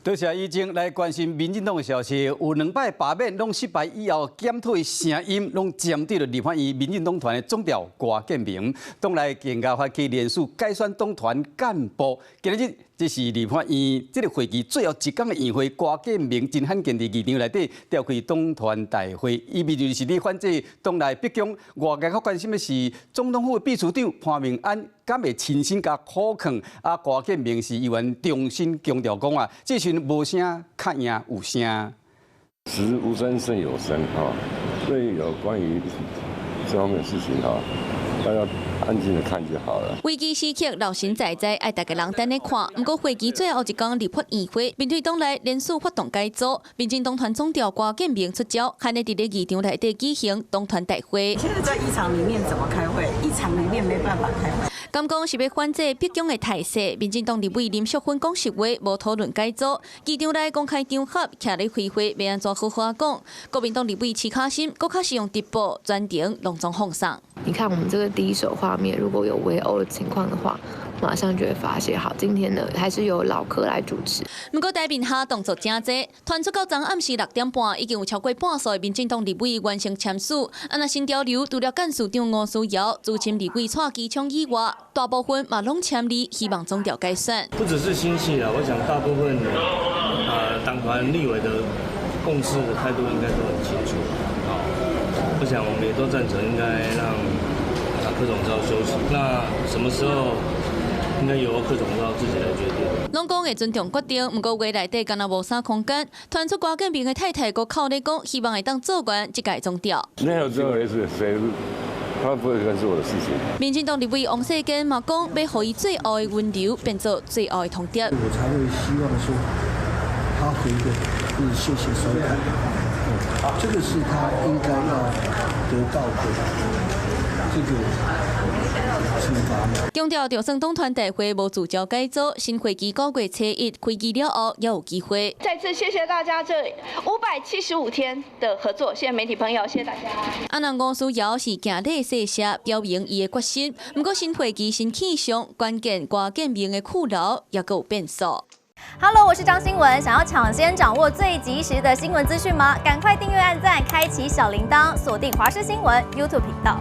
多謝以前來關心民進黨的消息，有兩擺罷免攏失敗以後，檢討的聲音攏針對著立法院民進黨團的總召郭建銘，黨內更加發起聯署改選黨團幹部。今日這是立法院這个會期最後一工的院會，郭建銘真罕見佇議場內底召開黨團大會，伊面就是咧反制黨內逼宮。外界較關心的是總統府的秘書長潘孟安，敢會親身共苦勸？啊，郭建銘是猶原重新強調講啊，這時無聲較贏有聲。時無聲勝有聲啊，所以有關於這方面的事情哈，大家安靜的看就好了。危機時刻，老神在在，愛逐家人等咧看。毋過會期最後一工立法院會，面對黨內連署發動改組，民進黨團總召郭建銘出招，罕咧佇咧議場內底舉行黨團大會。現在在議場裡面怎麼開會？議場裡面沒辦法開會。敢講是欲反制逼宮的態勢，民進黨立委林淑芬講實話，無討論改組。議場內公開場合，徛咧開會，欲按怎好好講。國民黨立委徐巧芯，閣較是用直播全程攏總放送。你看我們這個第一手畫面，如果有圍毆的情況的話，馬上就會發現。好，今天呢還是由老柯來主持。毋過台面下動作誠濟，傳出到昨暗時6點半，已經有超過半數的民進黨立委完成簽署。啊，若新潮流除了幹事長吳思瑤、資深立委蔡其昌以外，大部分嘛攏簽字，希望總召改選。不只是新系啦，我想大部分黨團立委的共識的態度應該都很清楚。我想我們也都贊成，應該讓柯總召休息。那什麼時候應該由柯總召自己來決定。攏講會尊重決定，毋過話內底敢若無啥空間。傳出郭建銘的太太閣哭咧講，希望會當做完這屆總召。沒有這回事，誰他不會關是我的事情。民進黨立委王世堅嘛講，欲予伊最後的溫柔變做最後的通牒。我才會希望說，他回的是謝謝收看，這個是他應該要得到的這個懲罰。強調，就算黨團大會無聚焦改組，新會期9月初1開機了後，猶有機會。再次謝謝大家這575天的合作，謝謝媒體朋友，謝謝大家。啊，若吳思瑤是行禮謝謝，表明伊的決心。毋過新會期新氣象，關鍵郭建銘的去留猶閣有變數。 Hello，我是張新文。想要搶先掌握最及時的新聞資訊嗎？趕快訂閱、按讚、開啟小鈴鐺，鎖定華視新聞 YouTube 頻道。